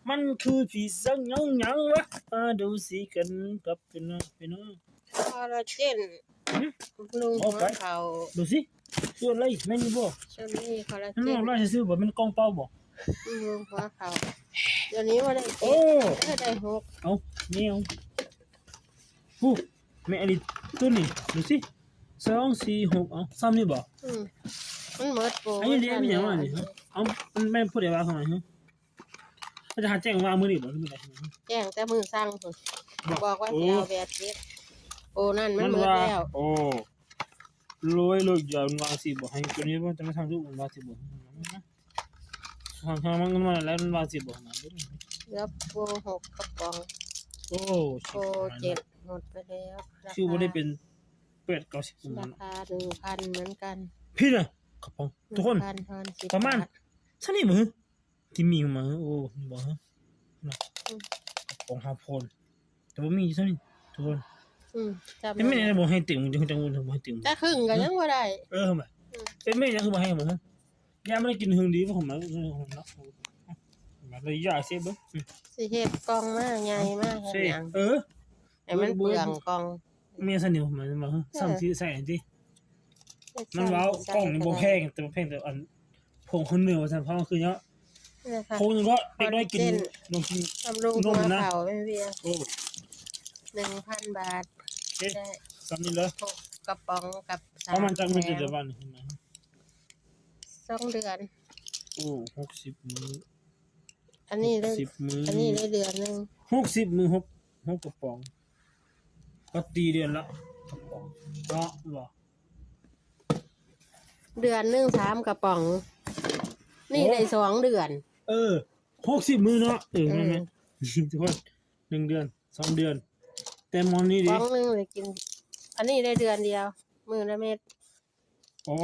ມັນຄືຜີສັງຫຍັງຫຍັງວະ ມາດູຊິກັນກັບພີ່ນ້ອງ ພີ່ນ້ອງ ຄໍລາເຈນ ຫຶ? ບຳລຸງຫົວເຂົ່າ ດູຊິ ຕົວໃດ ແມ່ນຢູ່ບໍ່? ໂຊນີ້ຄໍລາເຈນ ມັນອອກມາຊື່ໆບໍ່? ແມ່ນກ່ອງເປົ່າບໍ່? ບຳລຸງຫົວເຂົ່າ ດຽວນີ້ບໍ່ໄດ້ເຈັດ ໂອ້ ເອີ ໄດ້ຫົກ ເອົ້າ ແນວ ຜູ້ ແມ່ນອີ່ຫຼີ ໂຕນີ້ ດູຊິ ສອງ ສີ່ ຫົກ ເອົ້າ ຊ້ຳນີ້ບໍ່? ອືມ ມັນໝົດໂປຣ ອັນນີ້ເດ ມີຫຍັງວະນີ້? ເອົ້າ ມັນແມ່ນຜູ້ໃດວ່າເຂົ້າມາ? ເຮົາຈະຫາແຈ້ງວ່າມື້ນີ້ບໍ່ ຫຼືມື້ໃດ? ແຈ້ງແຕ່ມື້ສັ່ງພຸ້ນ ບອກ ບອກວ່າ ໂອ້ ຊິເອົາແບບເຈັດ ໂປຣນັ້ນມັນໝົດແລ້ວ ໂອ້ ໂລຍໂລດຢາວ ມັນວ່າຊິບໍ່ໃຫ້ ຕົວນີ້ວ່າຈະມາສັ່ງດູ ມັນວ່າຊິບໍ່ໃຫ້ ທາງ ທາງມັນມາແລ້ວ ມັນວ່າຊິບໍ່ໃຫ້ ເຫຼືອໂປຣຫົກກະປ໋ອງ ໂອ້ ໂປຣເຈັດ ໝົດໄປແລ້ວ ລາຄາ ຄືບໍ່ໄດ້ເປັນແປດເກົ້າສິບ ລາຄາໜຶ່ງພັນເໝືອນກັນ ພີ້ນະ ກະປ໋ອງ ທຸກຄົນ ປະມານ ສ່ຳນີ້ບໍ່? ກິມມີມາ ໂອ້ ບໍ່ ອືມ ຂອງຮາໂພນ ແຕ່ວ່າມີຢູ່ເທົ່ານີ້ທຸກຄົນ ອືມ ແຕ່ແມ່ນບໍ່ໃຫ້ເຕັມ ຈັ່ງ ຈັ່ງບໍ່ໃຫ້ເຕັມ ແຕ່ຄຶ່ງກໍຍັງບໍ່ໄດ້ ເອີ ແມ່ນ ອືມ ເປັນແມ່ນຫຍັງຄືບໍ່ໃຫ້ບໍ່? ຢ້ານມັນໄດ້ກິນຫຶງດີບໍ່ ຂອງມັນເນາະ ມາເລີຍຢ່າເຊເບິ່ງ ອືມ ຊິເຮັດກ່ອງມາໃຫຍ່ມາເຮັດຫຍັງ ເອີ ໃຫ້ມັນເປືອງກ່ອງ ແມ່ນຊັ້ນນີ້ ມັນວ່າ ເອີ ຊ້ຳຊິໃສ່ຫັ້ນຕິ ມັນວ່າກ່ອງນີ້ບໍ່ແພງ ແຕ່ວ່າແພງແຕ່ອັນ ຜົງຄົນເໜືອວ່າຊັ້ນ ເພາະມັນຄືເນາະ ນີ້ແຫຼະຄ່ະ ຜົງນີ້ກໍເດັກນ້ອຍກິນ ເຊັ່ນ ນົມກິນ ບຳລຸງຫົວເຂົ່າແມ່ນວຽງ ໂອ້ ໜຶ່ງພັນບາດ ໂອເຄ ໄດ້ສ່ຳນີ້ເລີຍ ຫົກກະປ໋ອງກັບສາມ ປະມານຈັກມື້ ແຖວ ຈະໄດ້ບ້ານນີ້ ສອງເດືອນ ໂອ້ ຫົກສິບມື້ ອັນນີ້ໄດ້ ຫົກສິບມື້ ອັນນີ້ໄດ້ເດືອນໜຶ່ງ ຫົກສິບມື້ ຫົກ ຫົກກະປ໋ອງ ກໍຕີເດືອນລະກະປ໋ອງເນາະ ບໍ່ ເດືອນໜຶ່ງສາມກະປ໋ອງ ນີ້ ໂອ້ ໄດ້ສອງເດືອນ ເອີ ຫົກສິບມື້ເນາະ ເອີ ອືມ ແມ່ນໆ ທຸກຄົນ ໜຶ່ງເດືອນ ສອງເດືອນ ແຕ່ໝໍນີ້ເດ ກະປ໋ອງໜຶ່ງໄດ້ກິນ ອັນນີ້ໄດ້ເດືອນດຽວ ມື້ລະເມັດ ໂອ້